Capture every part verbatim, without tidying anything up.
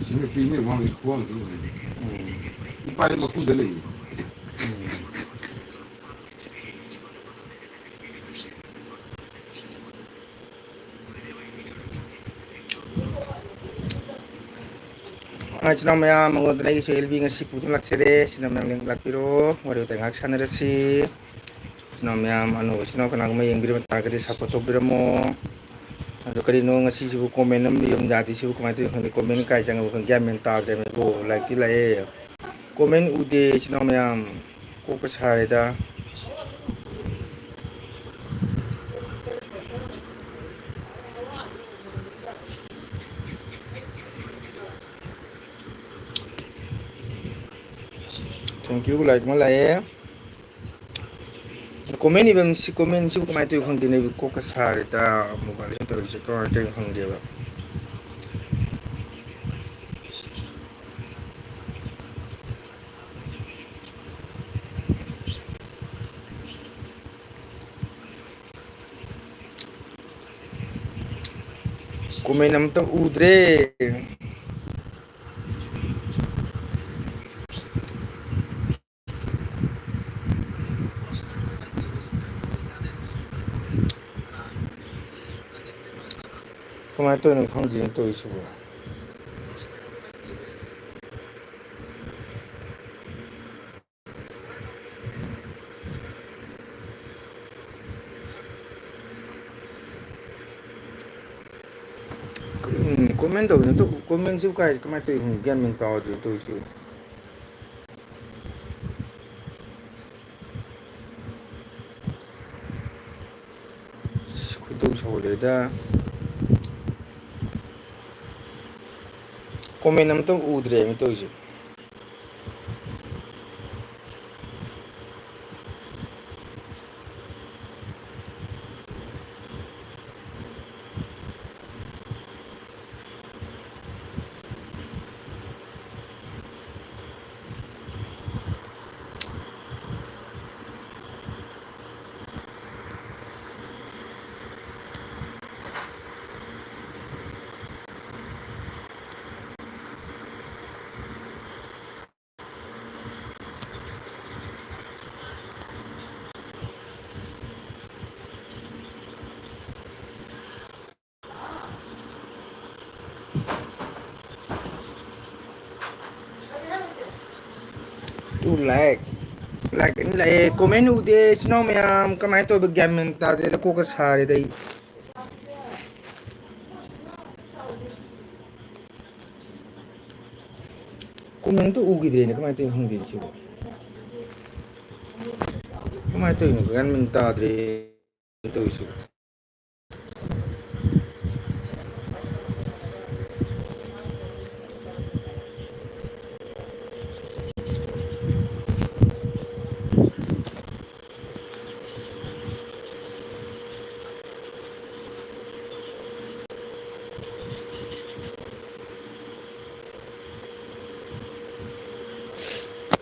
ꯁꯤ ꯅꯨꯄꯤꯅ ꯋꯥꯡꯒꯤ ꯈꯨꯋꯥꯡꯗꯨ ꯎꯔꯗꯤ꯫ ꯎꯝ꯫ ꯏꯄꯥꯗꯤ ꯃꯄꯨꯗ ꯂꯩꯌꯦ꯫ ꯎꯝ꯫ ꯏꯆꯤꯟ ꯏꯅꯥꯎ ꯃꯌꯥꯝ, ꯑꯩꯉꯣꯟꯗ ꯑꯩꯒꯤꯁꯨ ꯑꯦꯜ ꯕꯤ ꯉꯁꯤ ꯄꯨꯗꯨꯅ ꯂꯥꯛꯆꯔꯦ꯫ ꯏꯆꯤꯟ ꯏꯅꯥꯎ ꯃꯌꯥꯝ ꯂꯤꯡ ꯂꯥꯛꯄꯤꯔꯣ, ꯋꯥꯔꯤ ꯋꯥꯇꯥꯏ ꯉꯥꯏꯍꯥꯛ ꯁꯥꯟꯅꯔꯁꯤ꯫ ꯏꯆꯤꯟ ꯏꯅꯥꯎ ꯃꯌꯥꯝ, ꯑꯅꯧꯕ ꯏꯆꯤꯟ ꯏꯅꯥꯎ ꯀꯅꯥꯒꯨꯝꯕ ꯌꯦꯡꯕꯤꯔꯝꯕ ꯇꯥꯔꯒꯗꯤ ꯁꯞꯄꯣꯔꯠ ꯇꯧꯕꯤꯔꯝꯃꯣ꯫ ꯑꯗꯣ ꯀꯔꯤꯅꯣ ꯉꯁꯤꯁꯤꯕꯨ ꯀꯣꯃꯦꯟ ꯑꯃ ꯌꯦꯡ ꯌꯥꯗ꯭ꯔꯤꯁꯤꯕꯨ ꯀꯃꯥꯏꯅ ꯇꯧꯔꯤꯅꯣ ꯈꯪꯗꯦ? ꯀꯣꯃꯦꯟ ꯀꯥꯏ ꯆꯪꯉꯕ ꯈꯪꯗꯦ, ꯒ꯭ꯌꯥꯟ ꯃꯦꯟ ꯇꯥꯗ꯭ꯔꯦ꯫ ꯃꯤꯕꯨ ꯂꯥꯏꯛꯇꯤ ꯂꯥꯛꯑꯦ, ꯀꯣꯃꯦꯟ ꯎꯗꯦ ꯏꯆꯤꯟ ꯏꯅꯥꯎ ꯃꯌꯥꯝ꯫ ꯀꯣꯛꯀ ꯁꯥꯔꯦꯗ꯫ Thank you, ꯂꯥꯏꯛ ꯑꯃ ꯂꯥꯛꯑꯦ꯫ ꯀꯣꯃꯦꯟ ꯏꯕꯝ ꯁꯤ, ꯀꯣꯃꯦꯟꯁꯤꯕꯨ ꯀꯃꯥꯏꯅ ꯇꯧꯋꯤ ꯈꯪꯗꯦꯅꯦ, ꯑꯩꯕꯨ ꯀꯣꯛꯀ ꯁꯥꯔꯦꯗ꯫ ꯃꯣꯕꯥꯏꯜꯁꯤꯅ ꯇꯧꯔꯤꯁꯦ ꯀꯃꯥꯏꯅ ꯇꯧꯋꯤ ꯈꯪꯗꯦꯕ꯫ ꯀꯣꯃꯦꯟ ꯑꯝꯇ ꯎꯗ꯭ꯔꯦ꯫ ꯀꯃꯥꯏꯅ ꯇꯧꯔꯤꯅꯣ ꯈꯪꯗꯦꯅꯦ ꯇꯧꯔꯤꯁꯤꯕꯣ꯫ ꯎꯝ, ꯀꯣꯃꯦꯟ ꯇꯧꯕꯁꯦ ꯑꯝꯇ, ꯀꯣꯃꯦꯟꯁꯤꯕꯨ ꯀꯥꯏ, ꯀꯃꯥꯏꯅ ꯇꯧꯔꯤꯅꯣ ꯈꯪꯗꯦ, ꯒ꯭ꯌꯥꯟ ꯃꯦꯟ ꯇꯥꯗ꯭ꯔꯦ ꯇꯧꯔꯤꯁꯤꯕꯨ꯫ ꯑꯁ, ꯈꯣꯏꯗꯧ ꯁꯥꯎꯒꯠꯂꯦꯗ꯫ ꯀꯣꯃꯦꯟ ꯑꯝꯇ ꯎꯗ꯭ꯔꯦꯃꯤ ꯇꯧꯔꯤꯁꯦ꯫ ꯂꯥꯏꯛ, ꯂꯥꯏꯛ ꯑꯅꯤ ꯂꯥꯛꯑꯦ꯫ ꯀꯣꯃꯦꯟ ꯎꯗꯦ, ꯏꯆꯤꯟ ꯏꯅꯥꯎ ꯃꯌꯥꯝ꯫ ꯀꯃꯥꯏꯅ ꯇꯧꯕ? ꯒ꯭ꯌꯥꯟ ꯃꯦꯟ ꯇꯥꯗꯦꯗ, ꯀꯣꯛꯀ ꯁꯥꯔꯦꯗ ꯑꯩ꯫ ꯀꯣꯃꯦꯟ ꯑꯝꯇ ꯎꯈꯤꯗ꯭ꯔꯦꯅꯦ, ꯀꯃꯥꯏꯅ ꯇꯧꯔꯤꯅꯣ ꯈꯪꯗꯦ ꯁꯤꯕꯣ꯫ ꯀꯃꯥꯏꯅ ꯇꯧꯔꯤꯅꯣ? ꯒ꯭ꯌꯥꯟ ꯃꯦꯟ ꯇꯥꯗ꯭ꯔꯦ ꯇꯧꯔꯤꯁꯤꯕꯣ꯫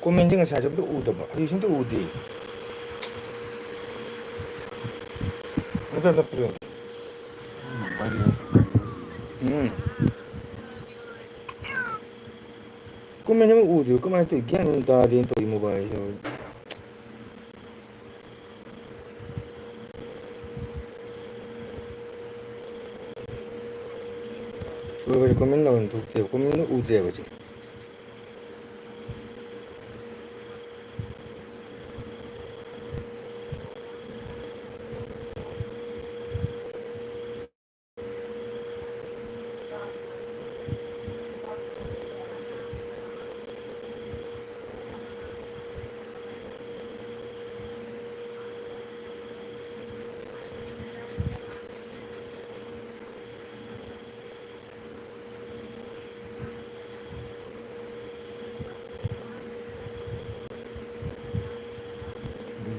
ꯀꯣꯃꯦꯟꯁꯦ ꯉꯁꯥꯏꯁꯨ ꯑꯝꯇ ꯎꯗꯕ, ꯍꯧꯖꯤꯛꯁꯨ ꯑꯝꯇ ꯎꯗꯦ꯫ ꯃꯆꯥ ꯇꯞꯄꯁꯨ꯫ ꯎꯝ꯫ ꯀꯣꯃꯦꯟ ꯑꯃ ꯎꯗꯦ, ꯀꯃꯥꯏꯅ ꯇꯧꯔꯤ? ꯒ꯭ꯌꯥꯟ ꯑꯃ ꯇꯥꯗꯦꯅ ꯇꯧꯔꯤ ꯃꯣꯕꯥꯏꯜꯁꯦ꯫ ꯁꯣꯏꯕꯁꯦ ꯀꯣꯃꯦꯟ ꯂꯥꯛꯐꯝ ꯊꯣꯛꯇꯦꯕ, ꯀꯣꯃꯦꯟꯗꯣ ꯎꯗ꯭ꯔꯦꯕ ꯍꯧꯖꯤꯛ꯫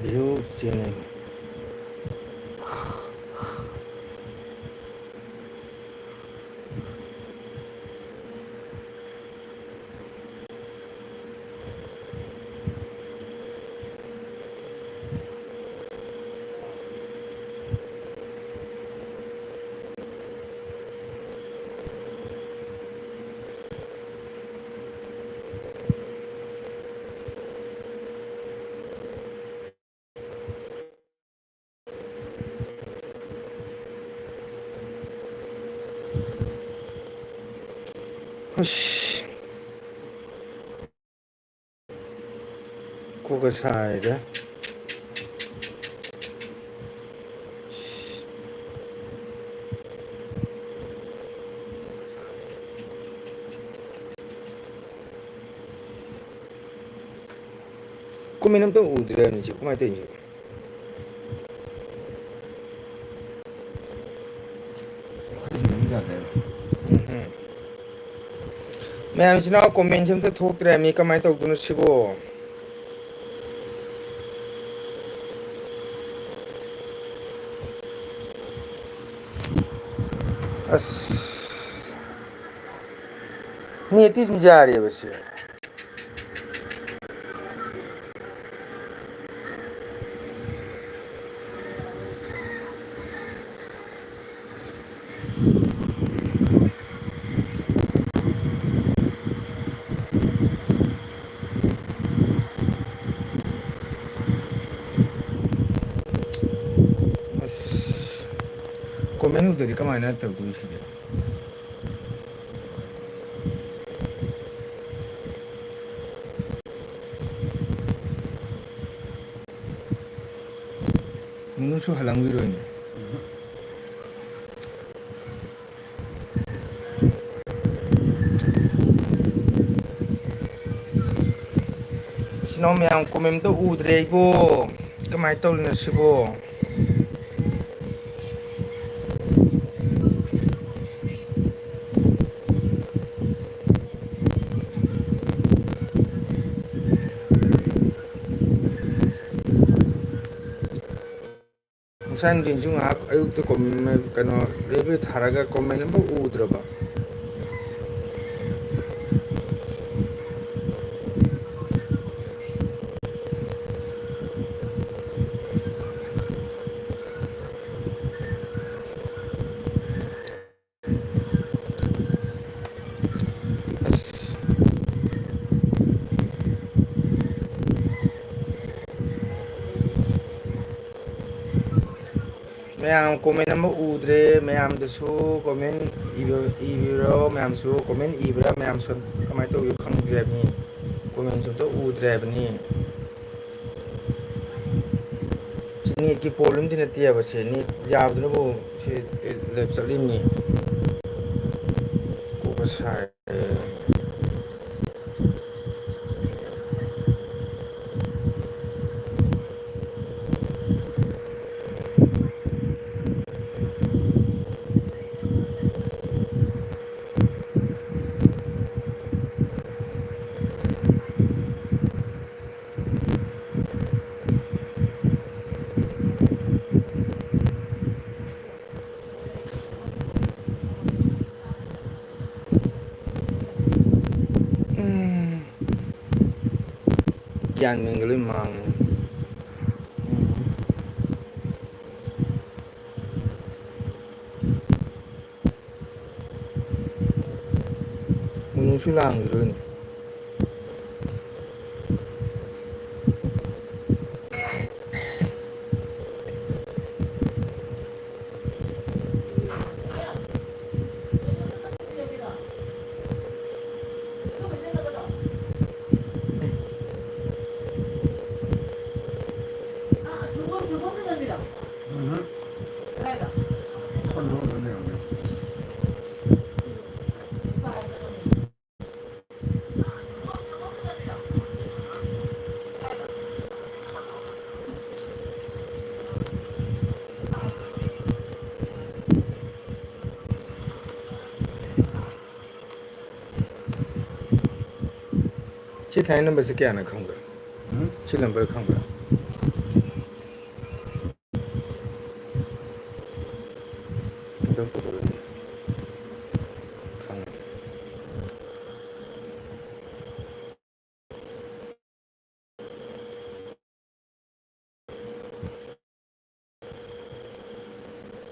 View channel. ꯑꯁ꯫ ꯀꯣꯛꯀ ꯁꯥꯔꯦꯗ꯫ ꯀꯣꯃꯦꯟ ꯑꯝꯇ ꯎꯗ꯭ꯔꯦ ꯍꯥꯏꯕꯅꯤ ꯁꯤ, ꯀꯃꯥꯏꯅ ꯇꯧꯔꯤꯅꯣ ꯁꯤ? ꯎꯝ꯫ ꯃꯌꯥꯝꯁꯤꯅ ꯀꯣꯃꯦꯟꯁꯦ ꯑꯝꯇ ꯊꯣꯛꯇ꯭ꯔꯦ ꯃꯤ, ꯀꯃꯥꯏꯅ ꯇꯧꯗꯣꯏꯅꯣ ꯁꯤꯕꯣ? ꯑꯁ꯫ ꯅꯦꯠꯇꯤ ꯑꯗꯨꯝ ꯌꯥꯔꯤꯕ ꯁꯤ꯫ ꯑꯁ, ꯀꯣꯃꯦꯟ ꯎꯗ꯭ꯔꯗꯤ ꯀꯃꯥꯏꯅ ꯇꯧꯗꯣꯏꯅꯣ ꯁꯤꯗꯤ? ꯅꯨꯡꯁꯨ ꯍꯜꯂꯝꯈꯤꯔꯣꯏꯅꯦ꯫ ꯏꯆꯤꯟ ꯏꯅꯥꯎ ꯃꯌꯥꯝ ꯀꯣꯃꯦꯟ ꯑꯝꯇ ꯎꯗ꯭ꯔꯦ ꯑꯩꯕꯣ, ꯀꯃꯥꯏꯅ ꯇꯧꯔꯤꯅꯣ ꯁꯤꯕꯣ? ꯉꯁꯥꯏ ꯅꯨꯡꯊꯤꯟꯁꯨ ꯉꯥꯏꯍꯥꯛ ꯑꯌꯨꯛꯇ ꯀꯣꯝ-, ꯀꯩꯅꯣ, ꯔꯦꯗꯤꯑꯣ ꯊꯥꯔꯒ ꯀꯣꯃꯦꯟ ꯑꯃꯐꯥꯎ ꯎꯗ꯭ꯔꯕ꯫ ꯑꯁ꯫ ꯃꯌꯥꯝ ꯀꯣꯃꯦꯟ ꯑꯃ ꯎꯗ꯭ꯔꯦ, ꯃꯌꯥꯝꯗꯁꯨ ꯀꯣꯃꯦꯟ ꯏꯕ-, ꯏꯕꯤꯔꯣ, ꯃꯌꯥꯝꯁꯨ ꯀꯣꯃꯦꯟ ꯏꯕ꯭ꯔꯥ, ꯃꯌꯥꯝꯁꯨ ꯀꯃꯥꯏꯅ ꯇꯧꯒꯦ ꯈꯪꯗ꯭ꯔꯦ ꯍꯥꯏꯕꯅꯤ, ꯀꯣꯃꯦꯟꯁꯨ ꯑꯝꯇ ꯎꯗ꯭ꯔꯦ ꯍꯥꯏꯕꯅꯤ꯫ ꯅꯦꯠꯀꯤ ꯄ꯭ꯔꯣꯕ꯭ꯂꯦꯝꯗꯤ ꯅꯠꯇꯦꯕ ꯁꯦ, ꯅꯦꯠ ꯌꯥꯕꯗꯨꯅꯕꯨ ꯁꯤ ꯂꯦꯞ ꯆꯠꯂꯤꯕꯅꯤ꯫ ꯀꯣꯛꯀ ꯁꯥꯏ꯫ ꯎꯝ꯫ ꯒ꯭ꯌꯥꯟ ꯃꯦꯟꯒ ꯂꯣꯏ ꯃꯥꯡꯉꯦ꯫ ꯎꯝ꯫ ꯃꯨꯅꯨꯁꯨ ꯂꯥꯡꯈꯤꯗꯣꯏꯅꯤ꯫ ꯁꯤ ꯊꯥꯏ ꯅꯝꯕꯔꯁꯤ ꯀꯌꯥꯅꯣ ꯈꯪꯕ꯭ꯔꯥ? ꯎꯝ? ꯁꯤ ꯅꯝꯕꯔ ꯈꯪꯕ꯭ꯔꯥ? ꯑꯗꯨꯝ ꯄꯨꯊꯣꯔꯛꯑꯣ꯫ ꯈꯪꯉꯦ꯫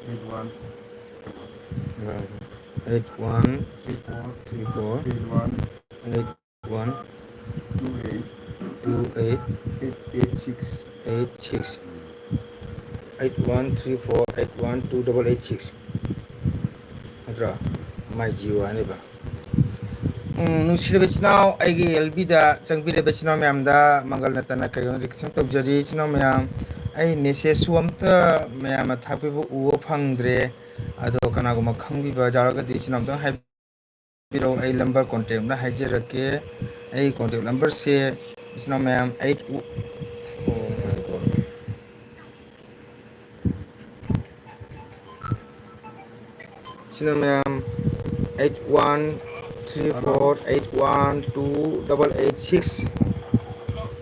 Eight one. Eight one. Three four. Three four. Eight one. Eight one. Two eight. Two eight. Eight eight six. Eight six. Eight one three four eight one two double eight six. ꯅꯠꯇ꯭ꯔꯣ? My Jio ꯍꯥꯏꯅꯦꯕ꯫ ꯎꯝ, ꯅꯨꯡꯁꯤꯔꯕ ꯏꯆꯤꯟ ꯏꯅꯥꯎ, ꯑꯩꯒꯤ L ꯕꯤꯗ ꯆꯪꯕꯤꯔꯕ ꯏꯆꯤꯟ ꯏꯅꯥꯎ ꯃꯌꯥꯝꯗ ꯃꯪꯒꯜ ꯅꯠꯇꯅ ꯀꯔꯤ request ꯇꯧꯖꯔꯤ ꯏꯆꯤꯟ ꯏꯅꯥꯎ ꯃꯌꯥꯝ꯫ ꯑꯩ message ꯁꯨ ꯑꯝꯇ ꯃꯌꯥꯝꯅ ꯊꯥꯕꯤꯕ ꯎꯕ ꯐꯪꯗ꯭ꯔꯦ꯫ ꯑꯗꯣ ꯀꯅꯥꯒꯨꯝꯕ ꯈꯪꯕꯤꯕ ꯌꯥꯎꯔꯒꯗꯤ ꯏꯆꯤꯟ ꯏꯅꯥꯎ ꯑꯝꯇꯪ ꯍꯥꯏꯕꯤꯔꯛꯑꯣ꯫ ꯑꯩ number contact ꯑꯝꯇ ꯍꯥꯏꯖꯔꯛꯀꯦ꯫ ꯑꯩ contact number ꯁꯦ ꯏꯆꯤꯟ ꯏꯅꯥꯎ ꯃꯌꯥꯝ ꯑꯩꯠ, ꯏꯆꯤꯟ ꯏꯅꯥꯎ ꯃꯌꯥꯝ, eight one three four eight one two double eight six꯫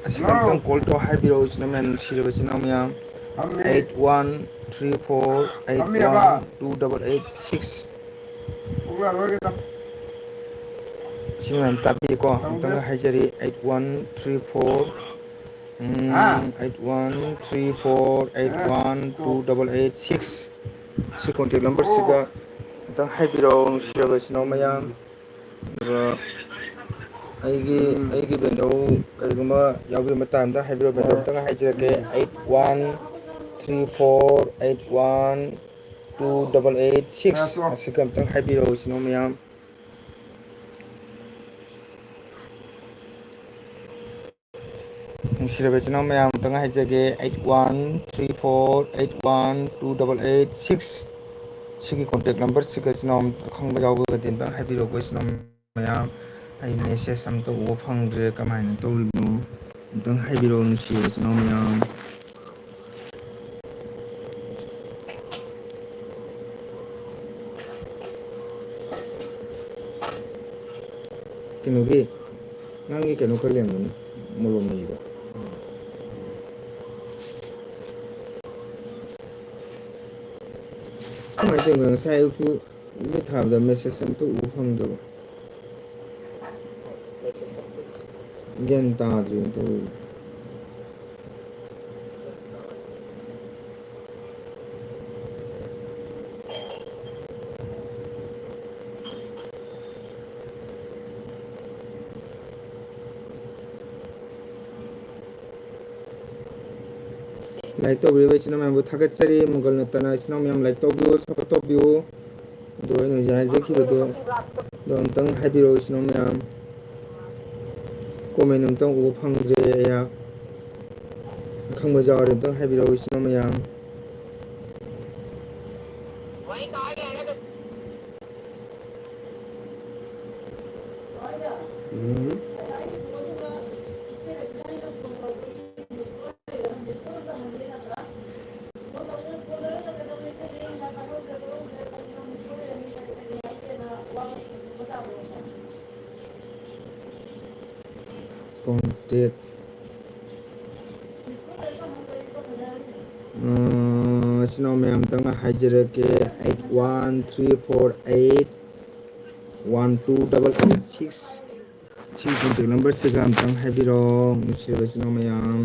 ꯑꯁꯤꯗ ꯑꯝꯇꯪ call ꯇꯧ ꯍꯥꯏꯕꯤꯔꯛꯑꯣ, ꯏꯆꯤꯟ ꯏꯅꯥꯎ ꯃꯌꯥꯝ, ꯅꯨꯡꯁꯤꯔꯕ ꯏꯆꯤꯟ ꯏꯅꯥꯎ ꯃꯌꯥꯝ꯫ Eight one three four eight one two double eight six꯫ ꯏꯆꯤꯟ ꯏꯅꯥꯎ ꯃꯌꯥꯝ ꯇꯥꯕꯤꯔꯤꯀꯣ? ꯑꯝꯇꯪꯒ ꯍꯥꯏꯖꯔꯤ, eight one three four, ꯎꯝ, eight one three four eight one two double eight six꯫ ꯁꯤ contact number ꯁꯤꯒ ꯑꯝꯇꯪ ꯍꯥꯏꯕꯤꯔꯛꯑꯣ, ꯅꯨꯡꯁꯤꯔꯕ ꯏꯆꯤꯟ ꯏꯅꯥꯎ ꯃꯌꯥꯝ꯫ ꯑꯗꯨꯒ ꯑꯩꯒꯤ, ꯎꯝ꯫ ꯑꯩꯒꯤ ꯕꯦꯟꯗꯧ ꯀꯔꯤꯒꯨꯝꯕ ꯌꯥꯎꯕꯤꯔꯝꯕ ꯇꯥꯔꯝꯗ ꯍꯥꯏꯕꯤꯔꯛꯑꯣ, ꯕꯦꯟꯗꯧ ꯍꯣꯏ꯫ ꯑꯝꯇꯪ ꯍꯥꯏꯖꯔꯛꯀꯦ꯫ ꯎꯝ꯫ Eight one three four eight one two double eight six꯫ ꯉꯥꯏꯈꯣ꯫ ꯑꯁꯤꯒ ꯑꯝꯇꯪ ꯍꯥꯏꯕꯤꯔꯛꯑꯣ, ꯏꯆꯤꯟ ꯏꯅꯥꯎ ꯃꯌꯥꯝ꯫ ꯅꯨꯡꯁꯤꯔꯕ ꯏꯆꯤꯟ ꯏꯅꯥꯎ ꯃꯌꯥꯝ, ꯑꯝꯇꯪ ꯍꯥꯏꯖꯒꯦ, eight one three four eight one two double eight six꯫ ꯁꯤꯒꯤ contact number ꯁꯤꯒ ꯏꯆꯤꯟ ꯏꯅꯥꯎ ꯑꯈꯪꯕ ꯌꯥꯎꯔꯒꯗꯤ ꯑꯝꯇꯪ ꯍꯥꯏꯕꯤꯔꯛꯑꯣ, ꯏꯆꯤꯟ ꯏꯅꯥꯎ ꯃꯌꯥꯝ꯫ ꯑꯩ message ꯑꯝꯇ ꯎꯕ ꯐꯪꯗ꯭ꯔꯦ, ꯀꯃꯥꯏꯅ ꯇꯧꯔꯤꯕꯅꯣ? ꯑꯝꯇꯪ ꯍꯥꯏꯕꯤꯔꯛꯑꯣ, ꯅꯨꯡꯁꯤꯔꯕ ꯏꯆꯤꯟ ꯏꯅꯥꯎ ꯃꯌꯥꯝ꯫ ꯀꯩꯅꯣꯒꯤ, ꯅꯪꯒꯤ ꯀꯩꯅꯣ ꯈꯔ ꯂꯩꯔꯝꯒꯅꯤ, ꯃꯣꯔꯣꯛ ꯃꯍꯤꯗꯣ꯫ ꯀꯃꯥꯏꯅ ꯇꯧꯔꯤꯅꯣ? ꯉꯁꯥꯏ ꯑꯌꯨꯛꯁꯨ ꯃꯤ ꯊꯥꯕꯗ message ꯑꯝꯇ ꯎꯕ ꯐꯪꯗꯕ꯫ ꯒ꯭ꯌꯥꯟ ꯇꯥꯗ꯭ꯔꯦꯅ ꯇꯧꯔꯤꯁꯦ꯫ Like ꯇꯧꯕꯤꯔꯤꯕ ꯏꯆꯤꯟ ꯏꯅꯥꯎ ꯃꯌꯥꯝꯕꯨ ꯊꯥꯒꯠꯆꯔꯤ꯫ ꯃꯪꯒꯜ ꯅꯠꯇꯅ ꯏꯆꯤꯟ ꯏꯅꯥꯎ ꯃꯌꯥꯝ like ꯇꯧꯕꯤꯌꯨ, support ꯇꯧꯕꯤꯌꯨ꯫ ꯑꯗꯣ ꯑꯩꯅ ꯍꯧꯖꯤꯛ ꯍꯥꯏꯖꯈꯤꯕꯗꯣ, ꯑꯗꯣ ꯑꯝꯇꯪ ꯍꯥꯏꯕꯤꯔꯛꯑꯣ ꯏꯆꯤꯟ ꯏꯅꯥꯎ ꯃꯌꯥꯝ꯫ Comment ꯑꯝꯇꯪ ꯎꯕ ꯐꯪꯗ꯭ꯔꯦ ꯑꯩꯍꯥꯛ꯫ ꯈꯪꯕ ꯌꯥꯎꯔꯗꯤ ꯑꯝꯇꯪ ꯍꯥꯏꯕꯤꯔꯛꯑꯣ, ꯏꯆꯤꯟ ꯏꯅꯥꯎ ꯃꯌꯥꯝ꯫ ꯎꯝ꯫ Contact꯫ ꯑ, ꯏꯆꯤꯟ ꯏꯅꯥꯎ ꯃꯌꯥꯝꯗꯪ ꯍꯥꯏꯖꯔꯛꯀꯦ, eight one three four eight one two double eight six꯫ ꯁꯤꯒꯤ contact numberꯁꯤꯒ ꯑꯝꯇꯪ ꯍꯥꯏꯕꯤꯔꯛꯑꯣ, ꯅꯨꯡꯁꯤꯔꯕ ꯏꯆꯤꯟ ꯏꯅꯥꯎ ꯃꯌꯥꯝ꯫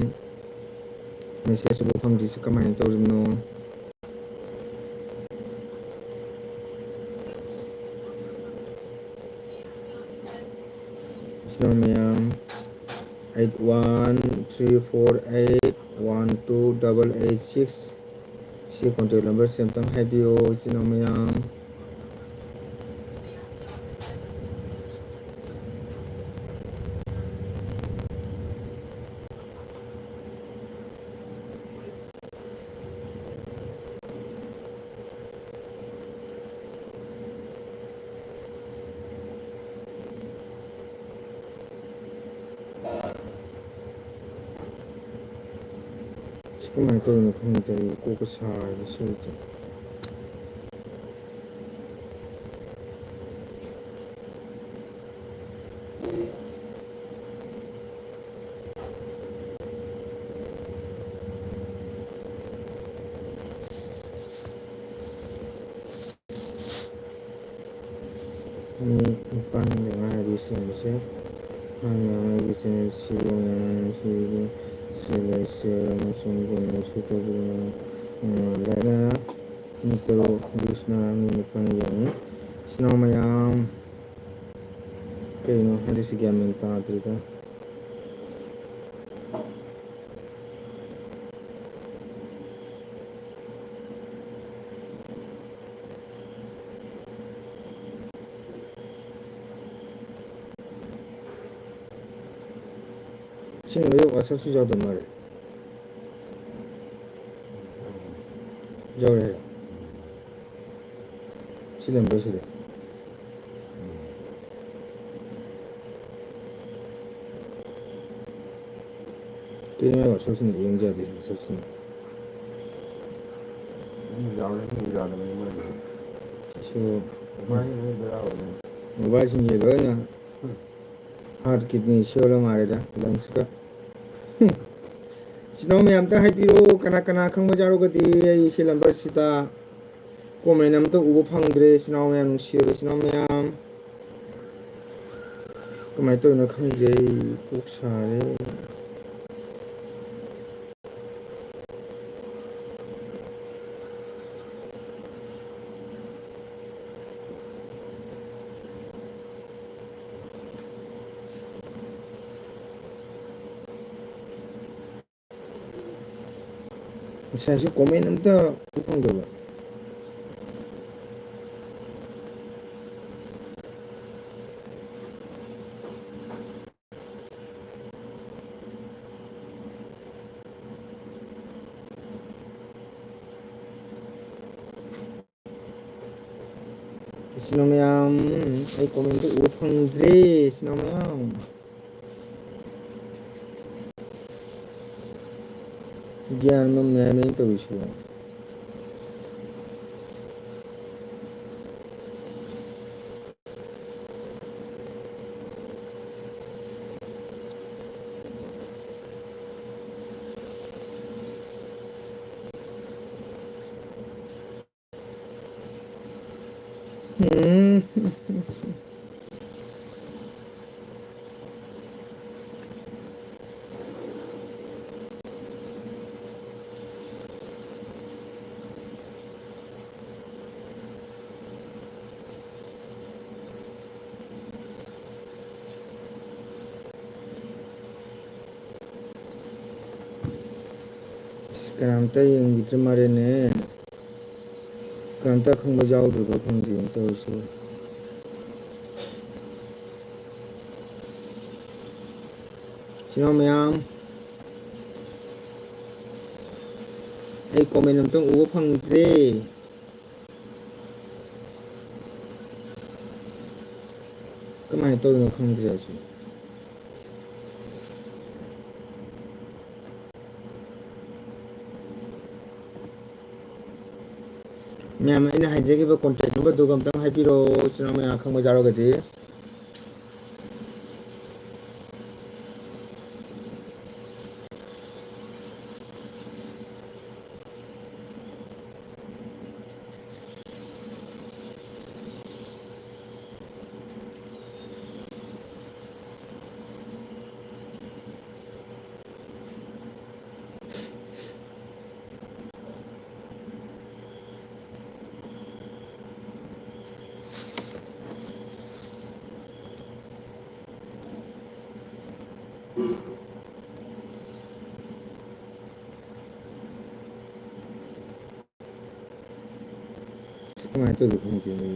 Message ꯁꯤꯕꯨ ꯐꯪꯗ꯭ꯔꯤꯁꯤ ꯀꯃꯥꯏꯅ ꯇꯧꯔꯤꯕꯅꯣ? ꯏꯆꯤꯟ ꯏꯅꯥꯎ ꯃꯌꯥꯝ, eight one three four eight one two double eight six꯫ ꯁꯤ contact numberꯁꯦ ꯑꯝꯇꯪ ꯍꯥꯏꯕꯤꯌꯣ, ꯏꯆꯤꯟ ꯏꯅꯥꯎ ꯃꯌꯥꯝ꯫ ꯁꯤ ꯀꯃꯥꯏꯅ ꯇꯧꯔꯤꯅꯣ ꯈꯪꯗꯦ, ꯑꯩ ꯀꯣꯛꯀ ꯁꯥꯔꯦ ꯁꯤꯗꯤ꯫ ꯃꯤ ꯅꯤꯄꯥꯟꯗ ꯉꯥꯏꯔꯤ ꯁꯦꯝꯕꯁꯦ꯫ ꯍꯥꯟꯅ ꯑꯩꯒꯤ channel ꯁꯤꯕꯨ ꯌꯥꯝꯅ ꯅꯨꯡꯁꯤꯕꯤꯕ, share, like, share ꯑꯃꯁꯨꯡ comment ꯁꯨ ꯇꯧꯕꯤꯌꯨ꯫ ꯑ, like ꯅ ꯃꯤ ꯇꯔꯨꯛ, views ꯅ ꯃꯤ ꯅꯤꯄꯥꯟ ꯌꯦꯡꯉꯤ꯫ ꯏꯆꯤꯟ ꯏꯅꯥꯎ ꯃꯌꯥꯝ, ꯀꯩꯅꯣ ꯍꯟꯗꯛꯁꯤ ꯒ꯭ꯌꯥꯟ ꯃꯦꯟ ꯇꯥꯗ꯭ꯔꯤꯗ꯫ ꯁꯤꯅ ꯃꯌꯦꯛ WhatsApp ꯁꯨ ꯌꯥꯎꯗ ꯃꯥꯜꯂꯦ꯫ ꯌꯧꯔꯦ ꯍꯥꯏꯔꯣ? ꯁꯤ ꯅꯝꯕꯔꯁꯤꯗ꯫ ꯀꯩꯅꯣ ꯋꯥꯆꯞꯁꯤꯅ ꯌꯦꯡ ꯌꯥꯗꯦ, ꯋꯥꯆꯞꯁꯤꯅ꯫ ꯌꯥꯎꯔꯦ, ꯌꯥꯗꯕꯅꯤ ꯃꯣꯏꯒꯤꯁꯨ꯫ ꯁꯤꯁꯨ ꯃꯣꯕꯥꯏꯜꯒꯤ ꯃꯣꯏ ꯕꯦꯔꯥ ꯑꯣꯏꯔꯦ꯫ ꯃꯣꯕꯥꯏꯜꯁꯤꯡꯁꯦ ꯂꯣꯏꯅ ꯎꯝ꯫ Heart, kidney ꯁꯣꯏꯔ ꯃꯥꯜꯂꯦꯗ, lungs ꯀ꯫ ꯍꯨꯝ꯫ ꯏꯆꯤꯟ ꯏꯅꯥꯎ ꯃꯌꯥꯝ ꯑꯝꯇ ꯍꯥꯏꯕꯤꯔꯛꯑꯣ, ꯀꯅꯥ ꯀꯅꯥ ꯈꯪꯕ ꯌꯥꯎꯔꯒꯗꯤ ꯑꯩ ꯁꯤ ꯅꯝꯕꯔꯁꯤꯗ꯫ Comment ꯑꯝꯇ ꯎꯕ ꯐꯪꯗ꯭ꯔꯦ, ꯏꯆꯤꯟ ꯏꯅꯥꯎ ꯃꯌꯥꯝ, ꯅꯨꯡꯁꯤꯔꯕ ꯏꯆꯤꯟ ꯏꯅꯥꯎ ꯃꯌꯥꯝ꯫ ꯀꯃꯥꯏꯅ ꯇꯧꯔꯤꯅꯣ ꯈꯪꯗ꯭ꯔꯦ, ꯑꯩ ꯀꯣꯛ ꯁꯥꯔꯦ꯫ ꯉꯁꯥꯏꯁꯨ comment ꯑꯝꯇ ꯐꯪꯗꯕ꯫ ꯏꯆꯤꯟ ꯏꯅꯥꯎ ꯃꯌꯥꯝ, ꯑꯩ comment ꯎꯕ ꯐꯪꯗ꯭ꯔꯦ, ꯏꯆꯤꯟ ꯏꯅꯥꯎ ꯃꯌꯥꯝ꯫ ꯒ꯭ꯌꯥꯟ ꯃꯝꯃꯦ ꯍꯥꯏꯕ ꯑꯩꯅ ꯇꯧꯔꯤꯁꯤꯕꯣ꯫ ꯎꯝ꯫ ꯑꯁ, ꯀꯅꯥꯝꯇ ꯌꯦꯡꯕꯤꯗ꯭ꯔ ꯃꯥꯜꯂꯦꯅꯦ꯫ ꯀꯅꯥꯝꯇ ꯑꯈꯪꯕ ꯌꯥꯎꯗ꯭ꯔꯕ ꯈꯪꯗꯦꯅꯦ ꯇꯧꯔꯤꯁꯤꯕꯨ꯫ ꯏꯆꯤꯟ ꯏꯅꯥꯎ ꯃꯌꯥꯝ, ꯑꯩ comment ꯑꯝꯇꯪ ꯎꯕ ꯐꯪꯗ꯭ꯔꯦ꯫ ꯀꯃꯥꯏꯅ ꯇꯧꯔꯤꯅꯣ ꯈꯪꯗ꯭ꯔꯦ ꯑꯩꯁꯨ꯫ ꯃꯌꯥꯝ, ꯑꯩꯅ ꯍꯥꯏꯖꯈꯤꯕ contact numberꯗꯨꯒ ꯑꯝꯇꯪ ꯍꯥꯏꯕꯤꯔꯛꯑꯣ, ꯏꯆꯤꯟ ꯏꯅꯥꯎ ꯃꯌꯥꯝ ꯈꯪꯕ ꯌꯥꯎꯔꯒꯗꯤ꯫ ꯑꯁ, ꯀꯃꯥꯏꯅ ꯇꯧꯔꯤꯅꯣ ꯈꯪꯗꯦꯅꯦ꯫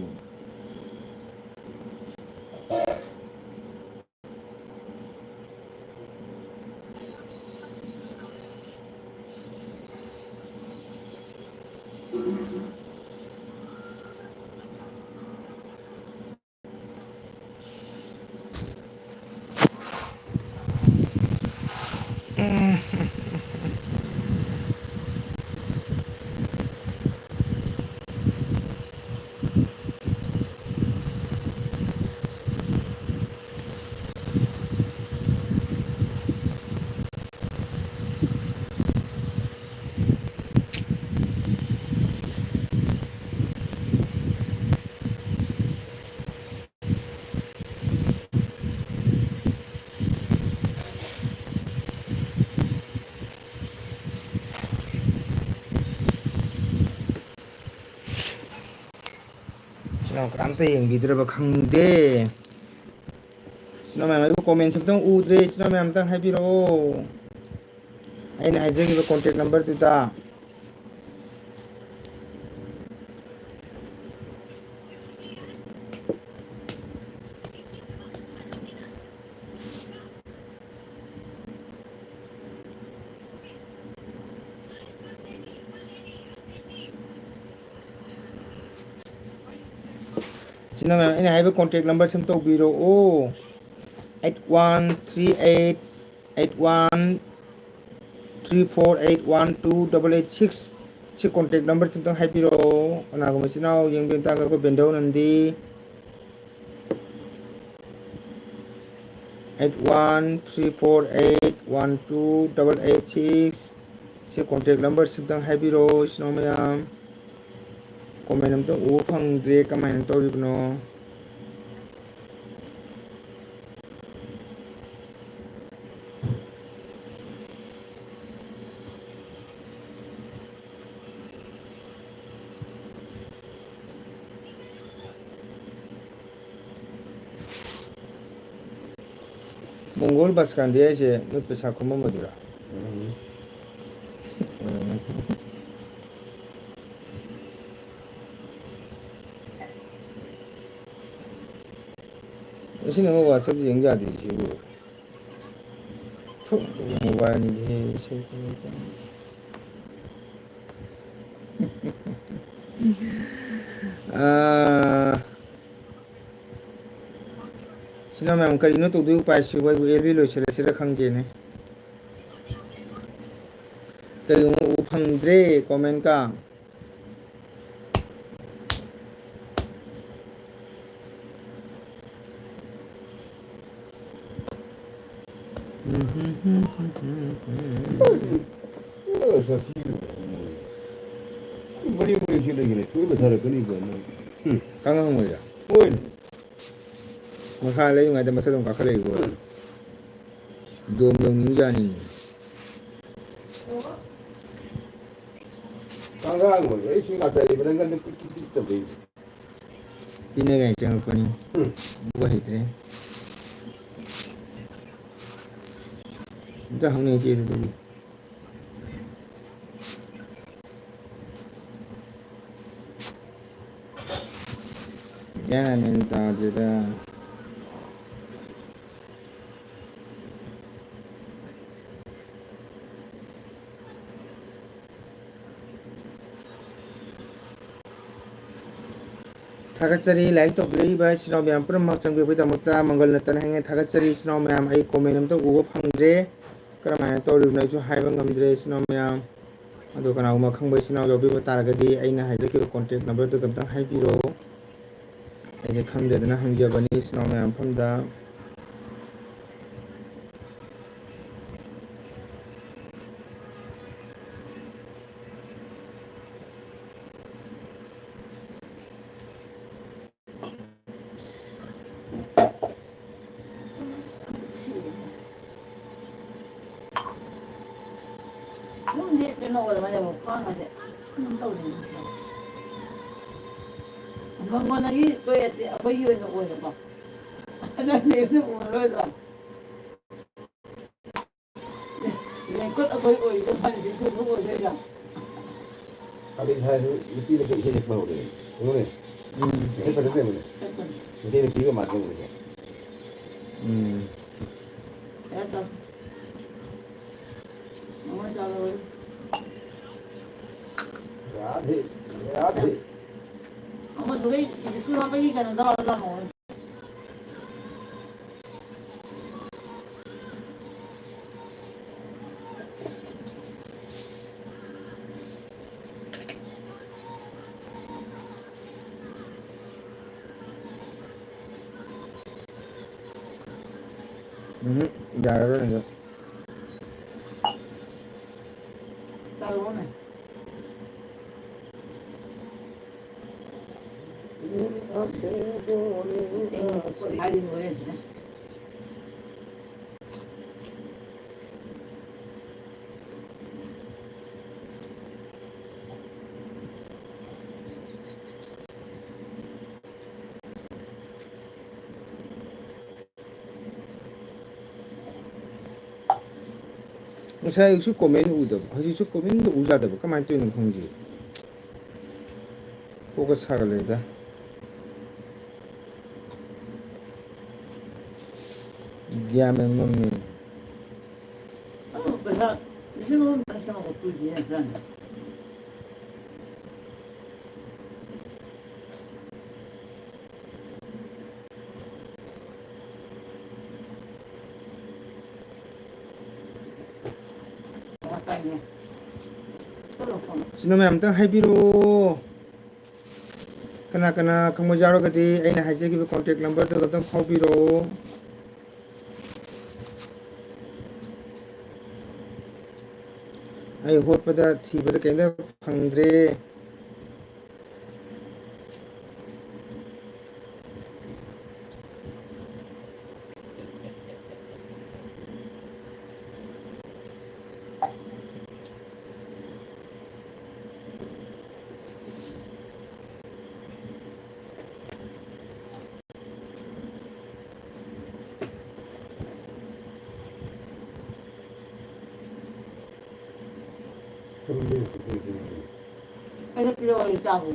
ꯏꯆꯤꯟ ꯏꯅꯥꯎ ꯀꯅꯥꯝꯇ ꯌꯦꯡꯕꯤꯗ꯭ꯔꯕ ꯈꯪꯗꯦ꯫ ꯏꯆꯤꯟ ꯏꯅꯥꯎ ꯃꯌꯥꯝ, ꯑꯩꯕꯨ comment ꯑꯝꯇꯪ ꯎꯗ꯭ꯔꯦ꯫ ꯏꯆꯤꯟ ꯏꯅꯥꯎ ꯃꯌꯥꯝ ꯑꯝꯇꯪ ꯍꯥꯏꯕꯤꯔꯛꯑꯣ, ꯑꯩꯅ ꯍꯥꯏꯖꯈꯤꯕ contact numberꯗꯨꯗ꯫ ꯏꯆꯤꯟ ꯏꯅꯥꯎ ꯃꯌꯥꯝ, ꯑꯩꯅ ꯍꯥꯏꯕ contact number ꯁꯤ ꯑꯝ ꯇꯧꯕꯤꯔꯛꯑꯣ꯫ Eight one three eight eight one three four eight one two double eight six꯫ ꯁꯤ contact number ꯁꯤ ꯑꯝꯇꯪ ꯍꯥꯏꯕꯤꯔꯛꯑꯣ꯫ ꯀꯅꯥꯒꯨꯝꯕ ꯏꯆꯤꯟ ꯏꯅꯥꯎ ꯌꯦꯡꯕꯤꯌꯨ ꯇꯥꯔꯒ ꯑꯩꯈꯣꯏ ꯕꯦꯟꯗꯧ ꯅꯟꯗꯤ꯫ Eight one three four eight one two double eight six꯫ ꯁꯤ contact number ꯁꯤ ꯑꯝꯇꯪ ꯍꯥꯏꯕꯤꯔꯛꯑꯣ ꯏꯆꯤꯟ ꯏꯅꯥꯎ ꯃꯌꯥꯝ꯫ Comment ꯑꯝꯇ ꯎꯕ ꯐꯪꯗ꯭ꯔꯦ, ꯀꯃꯥꯏꯅ ꯇꯧꯔꯤꯕꯅꯣ? ꯃꯣꯡꯒꯣꯜ ꯕꯁꯀꯥꯟꯗꯤ ꯍꯥꯏꯁꯦ ꯅꯣꯏ ꯄꯩꯁꯥ ꯈꯣꯝꯃꯝꯕꯗꯨꯔꯥ? ꯎꯝ꯫ ꯑꯁꯤꯅ ꯑꯃꯨꯛ WhatsApp ꯌꯦꯡ ꯌꯥꯗꯦ ꯁꯤꯕꯨ꯫ ꯊꯨ, mobile ꯅꯤꯗꯤ ꯍꯦ, ꯏꯁꯩ ꯈꯪꯗꯦ꯫ ꯑꯥ, ꯏꯆꯤꯟ ꯏꯅꯥꯎ ꯃꯌꯥꯝ, ꯀꯔꯤꯅꯣ ꯇꯧꯗꯣꯏ ꯎꯄꯥꯏꯁꯤꯕꯨ? ꯑꯩꯕꯨ L B ꯂꯣꯏꯁꯤꯜꯂꯁꯤꯔ ꯈꯪꯗꯦꯅꯦ꯫ ꯀꯔꯤꯒꯨꯝꯕ ꯎꯕ ꯐꯪꯗ꯭ꯔꯦ comment ꯀ꯫ ꯃꯔꯤ ꯃꯔꯤ ꯁꯤ ꯂꯩꯒꯅꯤ, ꯂꯣꯏ ꯃꯊꯥꯔꯛꯀꯅꯤ ꯀꯩꯅꯣ꯫ ꯎꯝ꯫ ꯀꯥꯡꯉꯝ ꯑꯣꯏꯔ? ꯍꯣꯏꯅꯦ꯫ ꯃꯈꯥ ꯂꯩꯔꯤꯉꯩꯗ ꯃꯊꯛꯇ ꯑꯃꯨꯛ ꯀꯥꯈꯠꯂꯛꯏꯀꯣ꯫ ꯎꯝ꯫ ꯗꯣꯝ ꯌꯧꯅꯤꯡꯖꯥꯠꯅꯤ꯫ ꯀꯥꯡꯉꯝ ꯑꯣꯏꯔ, ꯑꯩ ꯁꯤ ꯉꯥꯛꯇ ꯂꯩꯕ ꯅꯪ ꯀꯟꯅ ꯀꯨꯏ ꯀꯨꯏ ꯀꯨꯏ ꯇꯧꯖꯩ꯫ ꯄꯤꯅꯉꯥꯏ ꯆꯪꯉꯛꯄꯅꯤ꯫ ꯎꯝ꯫ ꯎꯕ ꯍꯩꯇ꯭ꯔꯦ꯫ ꯑꯝꯇ ꯍꯪꯅꯤꯡꯉꯤ ꯆꯦꯗꯨꯗꯒꯤ꯫ ꯒ꯭ꯌꯥꯟ ꯃꯦꯟ ꯇꯥꯗꯦꯗ꯫ ꯊꯥꯒꯠꯆꯔꯤ꯫ ꯂꯥꯏꯛ ꯇꯧꯕꯤꯔꯛꯏꯕ ꯏꯆꯤꯟ ꯏꯅꯥꯎ ꯃꯌꯥꯝ ꯄꯨꯝꯅꯃꯛ ꯆꯪꯕꯤꯔꯛꯄꯒꯤꯗꯃꯛꯇ ꯃꯪꯒꯜꯅ ꯇꯟ ꯍꯥꯏꯅ ꯊꯥꯒꯠꯆꯔꯤ꯫ ꯏꯆꯤꯟ ꯏꯅꯥꯎ ꯃꯌꯥꯝ, ꯑꯩ ꯀꯣꯃꯦꯟ ꯑꯝꯇ ꯎꯕ ꯐꯪꯗ꯭ꯔꯦ, ꯀꯔꯝꯍꯥꯏꯅ ꯇꯧꯔꯤꯕꯅꯣ ꯑꯩꯁꯨ ꯍꯥꯏꯕ ꯉꯝꯗ꯭ꯔꯦ ꯏꯆꯤꯟ ꯏꯅꯥꯎ ꯃꯌꯥꯝ꯫ ꯑꯗꯣ ꯀꯅꯥꯒꯨꯝꯕ ꯈꯪꯕ ꯏꯆꯤꯟ ꯏꯅꯥꯎ ꯌꯥꯎꯕꯤꯕ ꯇꯥꯔꯒꯗꯤ ꯑꯩꯅ ꯍꯥꯏꯖꯈꯤꯕ ꯀꯣꯟꯇꯦꯛ ꯅꯝꯕꯔꯗꯨꯗ ꯑꯝꯇꯪ ꯍꯥꯏꯕꯤꯔꯛꯑꯣ꯫ ꯑꯩꯁꯦ ꯈꯪꯗꯗꯅ ꯍꯪꯖꯕꯅꯤ ꯏꯆꯤꯟ ꯏꯅꯥꯎ ꯃꯌꯥꯝ ꯃꯐꯝꯗ꯫ ꯑꯗꯨꯝ ꯂꯦꯞꯄꯦꯅ ꯑꯣꯏꯔ ꯃꯥꯜꯂꯦꯕ, ꯈ꯭ꯋꯥꯡ ꯑꯁꯦ ꯑꯗꯨꯝ ꯇꯧꯔꯤꯅꯦ ꯁꯦ꯫ ꯃꯉꯣꯟꯗꯒꯤ ꯇꯣꯛꯑꯦ, ꯑꯩꯈꯣꯏꯒꯤ ꯑꯣꯏꯅ ꯑꯣꯏꯔꯦꯀꯣ꯫ ꯅꯪꯒꯤ ꯑꯣꯏꯅ ꯑꯣꯏꯔꯔꯣꯏꯗ꯭ꯔꯣ? ꯂꯦꯡꯀꯠ ꯑꯩꯈꯣꯏ ꯑꯣꯏꯔꯤꯕ ꯐꯪꯁꯤꯁꯨ ꯑꯗꯨꯝ ꯑꯣꯏꯗꯣꯏꯔꯣ? ꯀꯥꯂꯦꯟ ꯊꯥꯁꯨ ꯅꯨꯄꯤꯅ ꯈꯔ ꯏꯁꯩ ꯁꯛꯄ ꯍꯧꯔꯛꯑꯦ꯫ ꯌꯦꯡꯉꯨꯅꯦ꯫ ꯎꯝ꯫ ꯏꯁꯩ ꯐꯖꯅ ꯌꯦꯡꯉꯨꯅꯦ꯫ ꯁꯛꯄꯅꯤ꯫ ꯃꯩꯇꯩ ꯅꯨꯄꯤꯒ ꯃꯥꯟꯅ ꯌꯦꯡꯉꯨꯅꯦ꯫ ꯎꯝ꯫ ꯀꯌꯥ ꯆꯥꯎ? ꯃꯉꯥ ꯆꯥꯎ ꯂꯧꯔꯦ꯫ ꯌꯥꯗꯦ, ꯌꯥꯗꯦ꯫ ꯑꯃꯗꯨꯒꯩ ꯕꯤꯁꯀꯨꯠ ꯍꯥꯞꯄꯒꯤ ꯀꯩꯅꯣꯗꯣ ꯍꯥꯞꯄ ꯂꯥꯛꯍꯧꯔꯦ꯫ ꯎꯝ, ꯌꯥꯔꯔꯣꯏ ꯑꯗꯣ꯫ ꯆꯥꯔꯨꯔꯣꯅꯦ꯫ ꯍꯥꯏꯗꯤ ꯂꯣꯏꯔꯦ ꯁꯤꯗ꯫ ꯉꯁꯥꯏ ꯑꯌꯨꯛꯁꯨ ꯀꯣꯃꯦꯟ ꯎꯗꯕ, ꯍꯧꯖꯤꯛꯁꯨ ꯀꯣꯃꯦꯟꯗ ꯎ ꯌꯥꯗꯕ, ꯀꯃꯥꯏꯅ ꯇꯧꯔꯤꯅꯣ ꯈꯪꯗꯦ꯫ ꯀꯣꯛꯀ ꯁꯥꯒꯠꯂꯦꯗ꯫ ꯒ꯭ꯌꯥꯟ ꯃꯦꯟ ꯉꯝꯃꯦ꯫ ꯑꯗꯨ ꯄꯩꯁꯥ ꯂꯤꯁꯤꯡ ꯑꯍꯨꯝ ꯈꯛꯇꯪ ꯁꯦꯝꯃꯛꯄ ꯀꯨꯏꯗ꯭ꯔꯤ ꯅꯠꯇ꯭ꯔꯥꯅꯦ? ꯏꯆꯤꯟ ꯏꯅꯥꯎ ꯃꯌꯥꯝ ꯑꯝꯇꯪ ꯍꯥꯏꯕꯤꯔꯛꯑꯣ꯫ ꯀꯅꯥ ꯀꯅꯥ ꯈꯪꯕ ꯌꯥꯎꯔꯒꯗꯤ ꯑꯩꯅ ꯍꯥꯏꯖꯈꯤꯕ contact numberꯗꯨꯗ ꯑꯝꯇꯪ ꯐꯥꯎꯕꯤꯔꯛꯑꯣ꯫ ꯑꯩ ꯍꯣꯠꯄꯗ ꯊꯤꯕꯗ ꯀꯩꯝꯇ ꯐꯪꯗ꯭ꯔꯦ꯫ ꯑꯩꯅ ꯄꯤꯔꯛꯑꯣ, ꯑꯩ ꯆꯥꯒꯦ꯫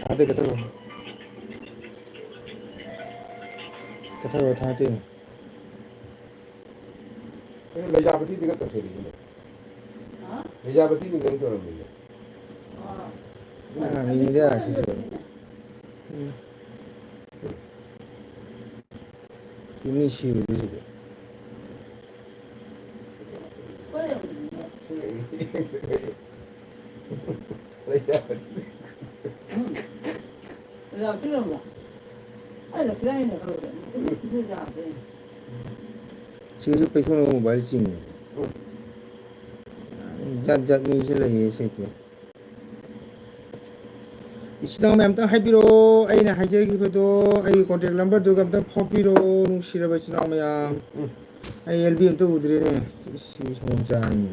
ꯊꯥꯗꯦ, ꯀꯩꯗꯧꯔꯕ? ꯀꯩꯗꯧꯔꯕ ꯊꯥꯗꯦ? ꯀꯩꯅꯣ, ꯂꯩꯖꯥꯄꯇꯤꯗꯒ ꯇꯧꯊꯣꯔꯛꯏꯁꯤꯅ? ꯍꯥ? ꯂꯩꯖꯥꯄꯇꯤꯗꯒ ꯇꯧꯔꯝꯃꯤꯅꯦ? ꯑꯥ꯫ ꯑꯥ, ꯃꯤꯅꯤꯗ, ꯁꯤꯁꯨ꯫ ꯎꯝ꯫ ꯁꯤ ꯃꯤ ꯁꯤꯕꯗꯨ ꯁꯤꯗ꯫ ꯁꯤꯁꯨ ꯄꯩꯁꯥ ꯃꯣꯕꯥꯏꯜ ꯆꯤꯡꯉꯤ꯫ ꯖꯥꯠ ꯖꯥꯠ ꯃꯤꯁꯨ ꯂꯩꯌꯦ ꯁꯤꯗꯤ꯫ ꯏꯆꯤꯟ ꯏꯅꯥꯎ ꯃꯌꯥꯝ ꯑꯝꯇꯪ ꯍꯥꯏꯕꯤꯔꯛꯑꯣ, ꯑꯩꯅ ꯍꯥꯏꯖꯈꯤꯕꯗꯣ ꯑꯩꯒꯤ contact numberꯗꯨꯒ ꯑꯝꯇꯪ ꯐꯥꯎꯕꯤꯔꯛꯑꯣ, ꯅꯨꯡꯁꯤꯔꯕ ꯏꯆꯤꯟ ꯏꯅꯥꯎ ꯃꯌꯥꯝ꯫ ꯎꯝ꯫ ꯑꯩ ꯑꯦꯜ ꯕꯤ ꯑꯝꯇ ꯎꯗ꯭ꯔꯦꯅꯦ꯫ ꯁꯤ ꯁꯪꯒꯣꯝ ꯆꯥꯅꯤ꯫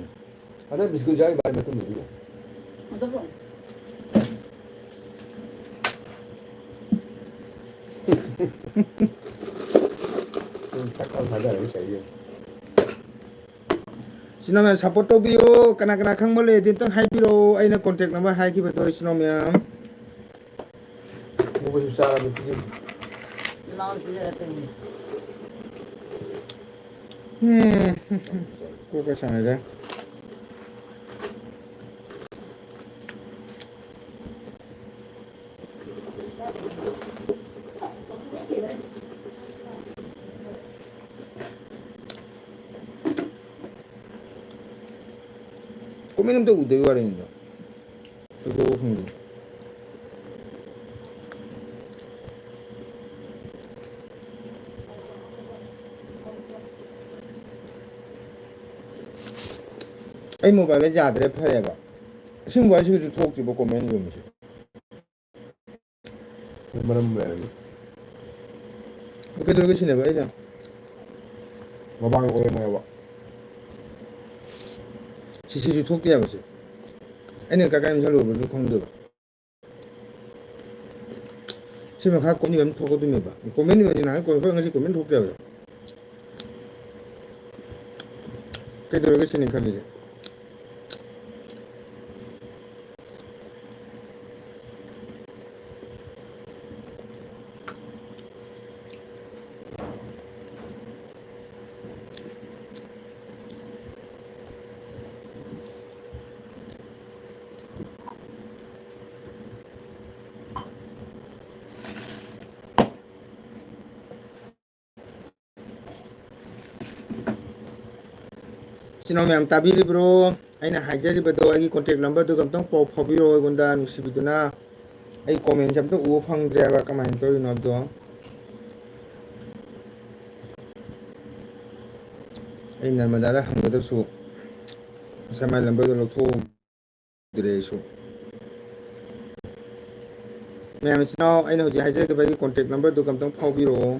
ꯑꯗ ꯕꯤꯁꯀꯨꯠ ꯌꯥꯎꯔꯤ ꯚꯥꯏ, ꯃꯇꯨꯝ ꯃꯇꯨꯝ꯫ ꯎꯝ, ꯊꯛ ꯂꯥꯎ ꯊꯥꯗꯔꯒ ꯇꯧꯔꯤ꯫ ꯏꯆꯤꯟ ꯏꯅꯥꯎ ꯃꯌꯥꯝ support ꯇꯧꯕꯤꯌꯨ꯫ ꯀꯅꯥ ꯀꯅꯥ ꯈꯪꯕ ꯂꯩꯔꯗꯤ ꯑꯝꯇꯪ ꯍꯥꯏꯕꯤꯔꯛꯑꯣ, ꯑꯩꯅ contact number ꯍꯥꯏꯈꯤꯕꯗꯣ, ꯏꯆꯤꯟ ꯏꯅꯥꯎ ꯃꯌꯥꯝ꯫ ꯃꯣꯏꯁꯨ ꯆꯥꯔꯒ ꯄꯤꯖꯒꯦ꯫ ꯎꯝ, ꯀꯣꯛꯀ ꯁꯥꯟꯅꯗꯦ꯫ Comment ꯑꯝꯇ ꯎꯗꯕꯩ ꯋꯥꯔꯤꯅꯤꯗ꯫ ꯀꯩꯗꯧꯕ ꯈꯪꯗꯦ꯫ ꯑꯩ mobile ꯌꯥꯗ꯭ꯔꯦ, ꯐꯔꯦꯕ꯫ ꯑꯁꯦꯡꯕ ꯍꯥꯏꯁꯤꯒꯁꯨ ꯊꯣꯛꯇ꯭ꯔꯤꯕ comment ꯏꯕ ꯃꯤꯁꯦ꯫ ꯃꯔꯝ ꯂꯩꯔꯝꯅꯤ꯫ ꯀꯩꯗꯧꯔꯒꯦ ꯁꯤꯅꯦꯕ ꯑꯩꯅ ꯃꯃꯥꯡ ꯑꯣꯏꯔꯝꯃꯦꯕ꯫ ꯁꯤꯁꯤꯁꯨ ꯊꯣꯛꯇꯦ ꯍꯥꯏꯕꯁꯦ꯫ ꯑꯩꯅ ꯀꯥꯏ ꯀꯥꯏꯗ ꯆꯠꯂꯨꯔꯕꯁꯨ ꯈꯪꯗꯦꯕ꯫ ꯁꯤ ꯃꯈꯥ comment ꯏꯕ ꯑꯃ ꯊꯣꯛꯀꯗꯣꯏꯅꯦꯕ꯫ Comment ꯏꯕ ꯍꯥꯏꯁꯦ ꯅꯍꯥꯟ comment ꯊꯣꯛ-, ꯉꯁꯤ comment ꯊꯣꯛꯇꯦ ꯍꯥꯏꯕ꯫ ꯀꯩꯗꯧꯔꯒꯦ ꯁꯤꯅꯤ ꯈꯜꯂꯤꯁꯦ꯫ ꯏꯆꯤꯟ ꯏꯅꯥꯎ ꯃꯌꯥꯝ ꯇꯥꯕꯤꯔꯤꯕ꯭ꯔꯣ? ꯑꯩꯅ ꯍꯥꯏꯖꯔꯤꯕꯗꯣ, ꯑꯩꯒꯤ contact number ꯗꯨꯒ ꯑꯝꯇꯪ ꯄꯥꯎ ꯐꯥꯎꯕꯤꯔꯛꯑꯣ ꯑꯩꯉꯣꯟꯗ, ꯅꯨꯡꯁꯤꯕꯤꯗꯨꯅ꯫ ꯑꯩ comment ꯁꯦ ꯑꯝꯇ ꯎꯕ ꯐꯪꯗ꯭ꯔꯦꯕ, ꯀꯃꯥꯏꯅ ꯇꯧꯔꯤꯅꯣ ꯑꯗꯣ꯫ ꯑꯩ ꯅꯔꯃꯗꯥꯗ ꯍꯪꯒꯗꯕꯁꯨ, ꯉꯁꯥꯏ ꯃꯥꯏ number ꯗꯣ ꯂꯧꯊꯣꯛꯍꯧꯗ꯭ꯔꯦ ꯑꯩꯁꯨ꯫ ꯃꯌꯥꯝ ꯏꯆꯤꯟ ꯏꯅꯥꯎ, ꯑꯩꯅ ꯍꯧꯖꯤꯛ ꯍꯥꯏꯖꯈꯤꯕ ꯑꯩꯒꯤ contact number ꯗꯨꯒ ꯑꯝꯇꯪ ꯐꯥꯎꯕꯤꯔꯛꯑꯣ꯫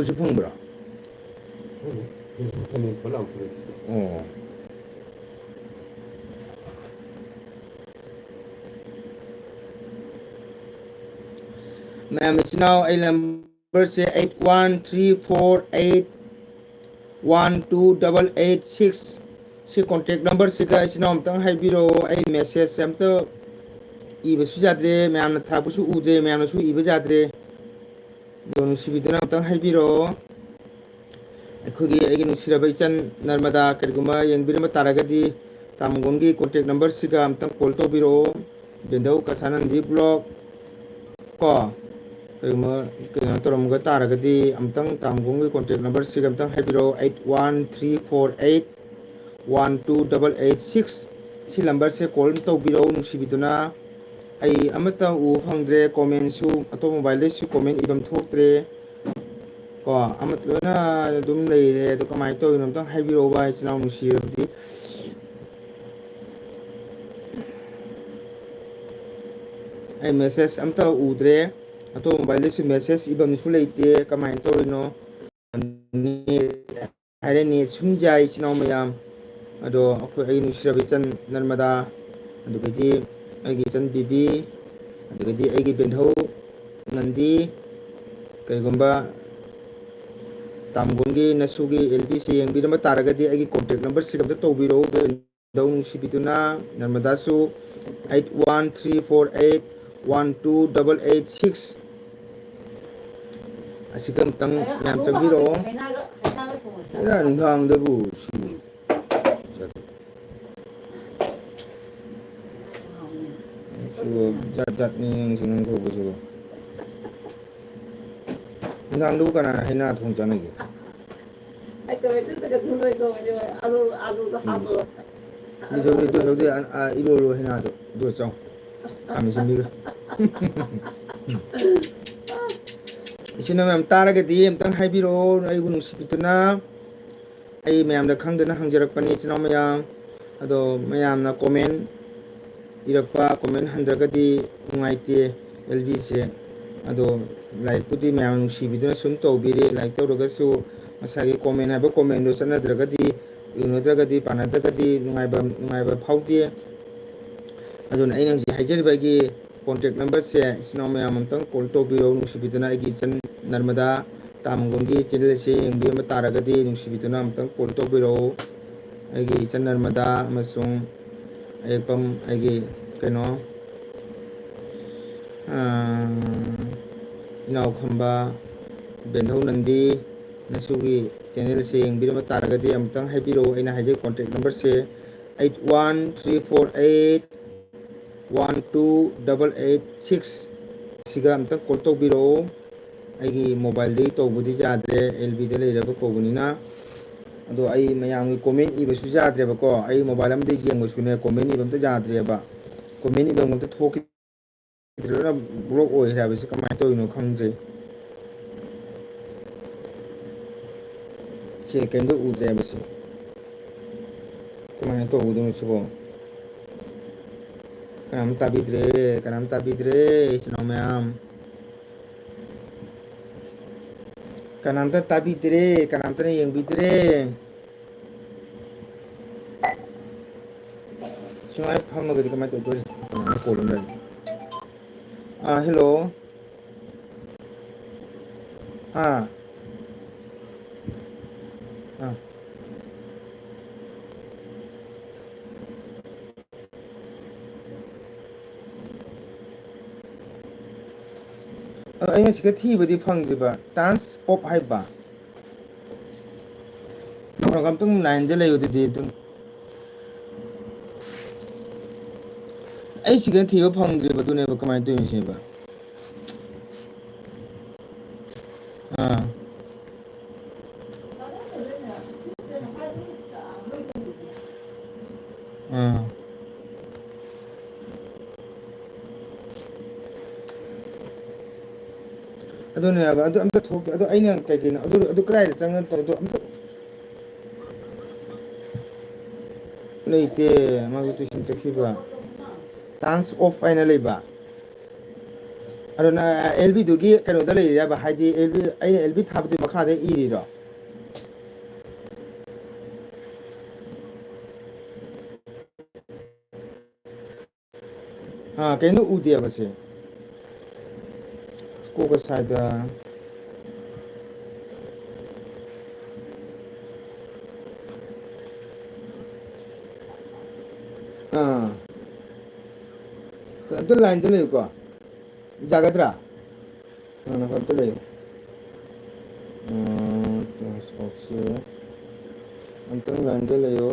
ꯗꯨꯀꯥꯟꯁꯨ ꯐꯪꯕ꯭ꯔꯥ? ꯎꯝ, Facebook ꯇꯅꯦ ꯐꯣꯟ ꯂꯥꯛꯄꯗꯣ꯫ ꯑꯣ꯫ ꯃꯌꯥꯝ ꯏꯆꯤꯟ ꯏꯅꯥꯎ, ꯑꯩ ꯅꯝꯕꯔꯁꯦ eight one three four eight one two double eight six꯫ ꯁꯤ ꯀꯣꯟꯇꯦꯛ ꯅꯝꯕꯔꯁꯤꯒ ꯏꯆꯤꯟ ꯏꯅꯥꯎ ꯑꯝꯇꯪ ꯍꯥꯏꯕꯤꯔꯛꯑꯣ꯫ ꯑꯩ ꯃꯦꯁꯦꯖꯁꯦ ꯑꯝꯇ ꯏꯕꯁꯨ ꯌꯥꯗ꯭ꯔꯦ, ꯃꯌꯥꯝꯅ ꯊꯥꯔꯛꯄꯁꯨ ꯎꯗ꯭ꯔꯦ, ꯃꯌꯥꯝꯅꯁꯨ ꯏꯕ ꯌꯥꯗ꯭ꯔꯦ꯫ ꯑꯗꯣ ꯅꯨꯡꯁꯤꯕꯤꯗꯨꯅ ꯑꯝꯇꯪ ꯍꯥꯏꯕꯤꯔꯛꯑꯣ꯫ ꯑꯩꯈꯣꯏꯒꯤ, ꯑꯩꯒꯤ ꯅꯨꯡꯁꯤꯔꯕ ꯏꯆꯟ ꯅꯔꯃꯗꯥ, ꯀꯔꯤꯒꯨꯝꯕ ꯌꯦꯡꯕꯤꯔꯝꯕ ꯇꯥꯔꯒꯗꯤ, ꯇꯥꯃꯣꯒꯣꯟꯒꯤ ꯀꯣꯟꯇꯦꯛ ꯅꯝꯕꯔꯁꯤꯒ ꯑꯝꯇꯪ ꯀꯣꯜ ꯇꯧꯕꯤꯔꯛꯑꯣ꯫ ꯕꯦꯟꯙꯧ ꯀꯁꯥꯅꯟꯗꯤ ꯕ꯭ꯂꯣꯛ ꯀꯣ, ꯀꯔꯤꯒꯨꯝꯕ ꯀꯩꯅꯣ ꯇꯧꯔꯝꯒ ꯇꯥꯔꯒꯗꯤ, ꯑꯝꯇꯪ ꯇꯥꯃꯣꯒꯣꯟꯒꯤ ꯀꯣꯟꯇꯦꯛ ꯅꯝꯕꯔꯁꯤꯒ ꯑꯝꯇꯪ ꯍꯥꯏꯕꯤꯔꯛꯑꯣ, eight one three four eight one two double eight six꯫ ꯁꯤ ꯅꯝꯕꯔꯁꯦ ꯀꯣꯜ ꯑꯗꯨꯝ ꯇꯧꯕꯤꯔꯛꯎ, ꯅꯨꯡꯁꯤꯕꯤꯗꯨꯅ꯫ ꯑꯩ ꯑꯃꯠꯇ ꯎꯕ ꯐꯪꯗ꯭ꯔꯦ, ꯀꯣꯃꯦꯟꯁꯨ ꯑꯇꯣꯞꯄ ꯃꯣꯕꯥꯏꯜꯗꯩꯁꯨ ꯀꯣꯃꯦꯟ ꯏꯐꯝ ꯊꯣꯛꯇ꯭ꯔꯦ꯫ ꯀꯣ, ꯑꯃ ꯂꯣꯏꯅ ꯑꯗꯨꯝ ꯂꯩꯔꯦ꯫ ꯑꯗꯣ ꯀꯃꯥꯏꯅ ꯇꯧꯔꯤꯅꯣ ꯑꯝꯇꯪ ꯍꯥꯏꯕꯤꯔꯛꯑꯣ, ꯚꯥꯏ, ꯏꯆꯤꯟ ꯏꯅꯥꯎ ꯅꯨꯡꯁꯤꯔꯕꯗꯤ꯫ ꯑꯩ ꯃꯦꯁꯦꯖ ꯑꯝꯇ ꯎꯗ꯭ꯔꯦ꯫ ꯑꯇꯣꯞꯄ ꯃꯣꯕꯥꯏꯜꯗꯁꯨ ꯃꯦꯁꯦꯖ ꯏꯐꯝꯁꯨ ꯂꯩꯇꯦ꯫ ꯀꯃꯥꯏꯅ ꯇꯧꯔꯤꯅꯣ? ꯍꯥꯏꯔꯅꯤ, ꯁꯨꯝ ꯌꯥꯏ, ꯏꯆꯤꯟ ꯏꯅꯥꯎ ꯃꯌꯥꯝ꯫ ꯑꯗꯣ ꯑꯩꯈꯣꯏ, ꯑꯩ ꯅꯨꯡꯁꯤꯔꯕ ꯏꯆꯟ ꯅꯔꯃꯗꯥ, ꯑꯗꯨꯗꯒꯤꯗꯤ ꯑꯩꯒꯤ ꯏꯆꯟ ꯕꯤꯕꯤ, ꯑꯗꯨꯗꯒꯤꯗꯤ ꯑꯩꯒꯤ ꯕꯦꯟꯙꯧ ꯅꯟꯗꯤ, ꯀꯔꯤꯒꯨꯝꯕ ꯇꯥꯃꯒꯣꯟꯒꯤ ꯅꯁꯨꯒꯤ ꯑꯦꯜ ꯕꯤꯁꯤ ꯌꯦꯡꯕꯤꯔꯝꯕ ꯇꯥꯔꯒꯗꯤ, ꯑꯩꯒꯤ ꯀꯣꯟꯇꯦꯛ ꯅꯝꯕꯔꯁꯤꯒ ꯑꯝꯇ ꯇꯧꯕꯤꯔꯛꯎ꯫ ꯕꯦꯟꯙꯧ ꯅꯨꯡꯁꯤꯕꯤꯗꯨꯅ ꯅꯔꯃꯗꯥꯁꯨ eight one three four eight one two double eight six꯫ ꯑꯁꯤꯒ ꯑꯝꯇꯪ ꯃꯌꯥꯝ ꯆꯪꯕꯤꯔꯛꯑꯣ꯫ ꯍꯩꯅꯥ ꯅꯨꯡꯗꯥꯡꯗꯕꯨ ꯁꯤꯕꯨ꯫ ꯁꯤꯕꯨ ꯖꯥꯠ ꯖꯥꯠꯅꯤ ꯅꯪꯁꯨ ꯅꯪ ꯊꯣꯛꯄꯁꯤꯕꯨ꯫ ꯅꯨꯡꯗꯥꯡꯗꯕꯨ ꯀꯅꯥꯅ ꯍꯩꯅꯥ ꯊꯣꯡ ꯆꯥꯅꯒꯦ? ꯑꯩ ꯇꯧꯔꯦ, ꯇꯨ ꯇꯒ ꯊꯨꯝ ꯂꯣꯏ ꯊꯣꯡꯉꯗꯤ ꯍꯣꯏ, ꯑꯂꯨ, ꯑꯂꯨꯒ ꯍꯥꯞꯄꯒ꯫ ꯏꯗꯧꯗꯤ, ꯏꯗꯧꯗꯤ, ꯑ, ꯑ, ꯏꯔꯣꯜꯂꯣ ꯍꯩꯅꯥꯗꯣ, ꯑꯗꯨꯒ ꯆꯥꯎ꯫ ꯈꯥꯃꯦꯟ ꯁꯤꯟꯕꯤꯒ꯫ ꯏꯆꯤꯟ ꯏꯅꯥꯎ ꯃꯌꯥꯝ ꯇꯥꯔꯒꯗꯤ ꯑꯝꯇꯪ ꯍꯥꯏꯕꯤꯔꯛꯑꯣ, ꯑꯩꯕꯨ ꯅꯨꯡꯁꯤꯕꯤꯗꯨꯅ꯫ ꯑꯩ ꯃꯌꯥꯝꯗ ꯈꯪꯗꯅ ꯍꯪꯖꯔꯛꯄꯅꯤ, ꯏꯆꯤꯟ ꯏꯅꯥꯎ ꯃꯌꯥꯝ꯫ ꯑꯗꯣ ꯃꯌꯥꯝꯅ ꯀꯣꯃꯦꯟ ꯏꯔꯛꯄ, ꯀꯣꯃꯦꯟ ꯍꯟꯗ꯭ꯔꯒꯗꯤ ꯅꯨꯡꯉꯥꯏꯇꯦ ꯑꯦꯜ ꯕꯤꯁꯦ꯫ ꯑꯗꯣ ꯂꯥꯏꯛꯄꯨꯗꯤ ꯃꯌꯥꯝ ꯅꯨꯡꯁꯤꯕꯤꯗꯨꯅ ꯁꯨꯝ ꯇꯧꯕꯤꯔꯦ꯫ ꯂꯥꯏꯛ ꯇꯧꯔꯒꯁꯨ ꯉꯁꯥꯏꯒꯤ ꯀꯣꯃꯦꯟ ꯍꯥꯏꯕ ꯀꯣꯃꯦꯟꯗꯣ ꯆꯠꯅꯗ꯭ꯔꯒꯗꯤ, ꯌꯦꯡꯅꯗ꯭ꯔꯒꯗꯤ, ꯄꯥꯟꯅꯗ꯭ꯔꯒꯗꯤ ꯅꯨꯡꯉꯥꯏꯕ, ꯅꯨꯡꯉꯥꯏꯕ ꯐꯥꯎꯗꯦ꯫ ꯑꯗꯨꯅ ꯑꯩꯅ ꯍꯧꯖꯤꯛ ꯍꯥꯏꯖꯔꯤꯕ ꯑꯩꯒꯤ ꯀꯣꯟꯇꯦꯛ ꯅꯝꯕꯔꯁꯦ ꯏꯆꯤꯟ ꯏꯅꯥꯎ ꯃꯌꯥꯝ ꯑꯝꯇꯪ ꯀꯣꯜ ꯇꯧꯕꯤꯔꯛꯎ, ꯅꯨꯡꯁꯤꯕꯤꯗꯨꯅ꯫ ꯑꯩꯒꯤ ꯏꯆꯟ ꯅꯔꯃꯗꯥ ꯇꯥꯃꯪꯒꯣꯝꯒꯤ ꯆꯦꯅꯦꯜꯁꯦ ꯌꯦꯡꯕꯤꯔꯝꯕ ꯇꯥꯔꯒꯗꯤ ꯅꯨꯡꯁꯤꯕꯤꯗꯨꯅ ꯑꯝꯇꯪ ꯀꯣꯜ ꯇꯧꯕꯤꯔꯛꯎ꯫ ꯑꯩꯒꯤ ꯏꯆꯟ ꯅꯔꯃꯗꯥ ꯑꯃꯁꯨꯡ ꯑꯌꯦꯛꯄꯝ, ꯑꯩꯒꯤ ꯀꯩꯅꯣ, ꯑꯥ, ꯏꯅꯥꯎ ꯈꯝꯕ ꯕꯦꯟꯙꯧ ꯅꯟꯗꯤ, ꯅꯁꯨꯒꯤ ꯆꯦꯅꯦꯜꯁꯦ ꯌꯦꯡꯕꯤꯔꯝꯕ ꯇꯥꯔꯒꯗꯤ ꯑꯃꯨꯛꯇꯪ ꯍꯥꯏꯕꯤꯔꯛꯎ꯫ ꯑꯩꯅ ꯍꯥꯏꯖꯩ, ꯀꯣꯟꯇꯦꯛ ꯅꯝꯕꯔꯁꯦ eight one three four eight one two double eight six, ꯁꯤꯒ ꯑꯝꯇꯪ ꯀꯣꯜ ꯇꯧꯕꯤꯔꯛꯑꯣ꯫ ꯑꯩꯒꯤ ꯃꯣꯕꯥꯏꯜꯗꯒꯤ ꯇꯧꯕꯗꯤ ꯌꯥꯗ꯭ꯔꯦ, ꯑꯦꯜ ꯕꯤꯗ ꯂꯩꯔꯒ ꯀꯧꯕꯅꯤꯅ꯫ ꯑꯗꯣ ꯑꯩ ꯃꯌꯥꯝꯒꯤ ꯀꯣꯃꯦꯟ ꯏꯕꯁꯨ ꯌꯥꯗ꯭ꯔꯦꯕꯀꯣ, ꯑꯩ ꯃꯣꯕꯥꯏꯜ ꯑꯃꯗ ꯌꯦꯡꯕꯁꯨꯅꯦ, ꯀꯣꯃꯦꯟ ꯏꯕ ꯑꯝꯇ ꯌꯥꯗ꯭ꯔꯦꯕ꯫ ꯀꯣꯃꯦꯟ ꯏꯕ ꯑꯝꯇ ꯊꯣꯛꯈꯤꯗ꯭ꯔꯦ, ꯂꯣꯏꯅ ꯕ꯭ꯂꯣꯛ ꯑꯣꯏꯈ꯭ꯔꯦ ꯍꯥꯏꯕꯁꯤ ꯀꯃꯥꯏꯅ ꯇꯧꯔꯤꯅꯣ ꯈꯪꯗ꯭ꯔꯦ꯫ ꯁꯦ, ꯀꯩꯝꯇ ꯎꯗ꯭ꯔꯦ ꯃꯁꯤ꯫ ꯀꯃꯥꯏꯅ ꯇꯧꯒꯗꯣꯏꯅꯣ ꯁꯤꯕꯣ? ꯀꯅꯥꯝ ꯇꯥꯕꯤꯗ꯭ꯔꯦ, ꯀꯅꯥꯝ ꯇꯥꯕꯤꯗ꯭ꯔꯦ, ꯏꯆꯤꯟ ꯏꯅꯥꯎ ꯃꯌꯥꯝ꯫ ꯀꯅꯥꯝꯇ ꯇꯥꯕꯤꯗ꯭ꯔꯦ, ꯀꯅꯥꯝꯇꯅ ꯌꯦꯡꯕꯤꯗ꯭ꯔꯦ꯫ ꯁꯨꯃꯥꯏꯅ ꯐꯝꯃꯒꯗꯤ ꯀꯃꯥꯏꯅ ꯇꯧꯗꯣꯔꯤ? ꯀꯣꯜ ꯑꯃ ꯂꯥꯛꯑꯦ꯫ ꯑꯥ, ꯍꯦꯜꯂꯣ꯫ ꯑꯥ꯫ ꯑꯥ꯫ ꯑꯗꯣ ꯑꯩꯅ ꯁꯤꯗ ꯊꯤꯕꯗꯤ ꯐꯪꯗ꯭ꯔꯤꯕ, ꯇꯥꯟꯁ ꯑꯣꯞ ꯍꯥꯏꯕ꯫ ꯇꯧꯔꯒ ꯑꯝꯇꯪ ꯂꯥꯏꯟꯗ ꯂꯩꯌꯨ ꯑꯗꯨꯗꯤ ꯑꯝꯇꯪ꯫ ꯑꯩ ꯁꯤꯗ ꯊꯤꯕ ꯐꯪꯗ꯭ꯔꯤꯕ, ꯑꯗꯨꯅꯦꯕ ꯀꯃꯥꯏꯅ ꯇꯧꯔꯤꯅꯣ ꯁꯤꯕ꯫ ꯑꯥ꯫ ꯑꯥ꯫ ꯑꯗꯨꯅꯦꯕ, ꯑꯗꯨ ꯑꯝꯇ ꯊꯣꯛꯇꯦ꯫ ꯑꯗꯨ ꯑꯩꯅ ꯀꯩ ꯀꯩꯅꯣ, ꯑꯗꯨ, ꯑꯗꯨ ꯀꯗꯥꯏꯗ ꯆꯪꯉ ꯇꯧꯗꯣ ꯑꯝꯇ ꯂꯩꯇꯦ꯫ ꯃꯥꯁꯨ ꯇꯨꯏꯁꯟ ꯆꯠꯈꯤꯕ꯫ ꯇꯥꯟꯁ ꯑꯣꯐ ꯍꯥꯏꯅ ꯂꯩꯕ꯫ ꯑꯗꯨꯅ ꯑꯦꯜ ꯕꯤꯗꯨꯒꯤ ꯀꯩꯅꯣꯗ ꯂꯩꯔꯤꯔꯕ? ꯍꯥꯏꯗꯤ ꯑꯦꯜ ꯕꯤ, ꯑꯩꯅ ꯑꯦꯜ ꯕꯤ ꯊꯥꯕꯗꯨꯒꯤ ꯃꯈꯥꯗ ꯏꯔꯤꯔꯣ? ꯑꯥ, ꯀꯩꯅꯣ ꯎꯗꯦꯕ ꯁꯦ꯫ ꯀꯣꯛꯀ ꯁꯥꯏꯗ꯫ ꯑꯥ꯫ ꯑꯝꯇ ꯂꯥꯏꯟꯗ ꯂꯩꯌꯨꯀꯣ꯫ ꯌꯥꯒꯗ꯭ꯔꯥ? ꯑꯥ, ꯉꯥꯏꯈꯣ, ꯑꯝꯇ ꯂꯩꯌꯨ꯫ ꯑꯥ, ꯀ꯭ꯂꯥꯁ ꯑꯣꯐꯁꯦ ꯑꯝꯇꯪ ꯂꯥꯏꯟꯗ ꯂꯩꯌꯨ꯫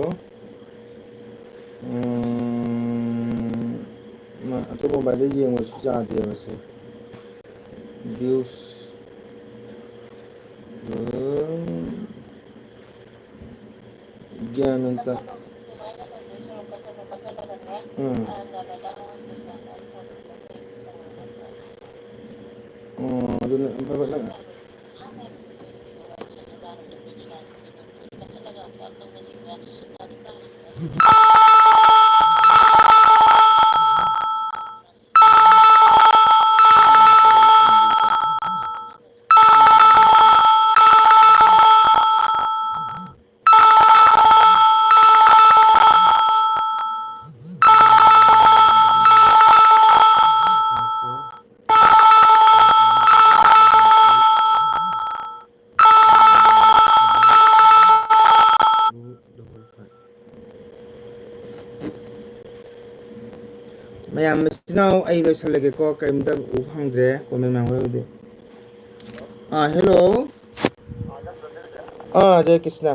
ꯎꯝ, ꯃꯥ ꯑꯇꯣꯞꯄ ꯃꯣꯕꯥꯏꯜꯗ ꯌꯦꯡꯕꯁꯨ ꯌꯥꯗꯦꯕ ꯁꯦ꯫ ꯚ꯭ꯌꯨꯁ꯫ ꯎꯝ, ꯒ꯭ꯌꯥꯟ ꯃꯦꯟ ꯇꯥ-, ꯎꯝ꯫ ꯑꯣ, ꯑꯗꯨꯅ ꯐꯕ ꯅꯪ꯫ ꯃꯌꯥꯝ ꯃꯆꯤꯟ ꯃꯅꯥꯎ, ꯑꯩ ꯂꯣꯏꯁꯜꯂꯒꯦꯀꯣ, ꯀꯔꯤꯝꯇ ꯎ ꯐꯪꯗ꯭ꯔꯦ ꯀꯣꯃꯦꯟ ꯃꯌꯥꯝ ꯍꯣꯏ꯫ ꯑꯥ, ꯍꯦꯜꯂꯣ꯫ ꯑꯥ, ꯖꯦ ꯀ꯭ꯔꯤꯁꯅ꯫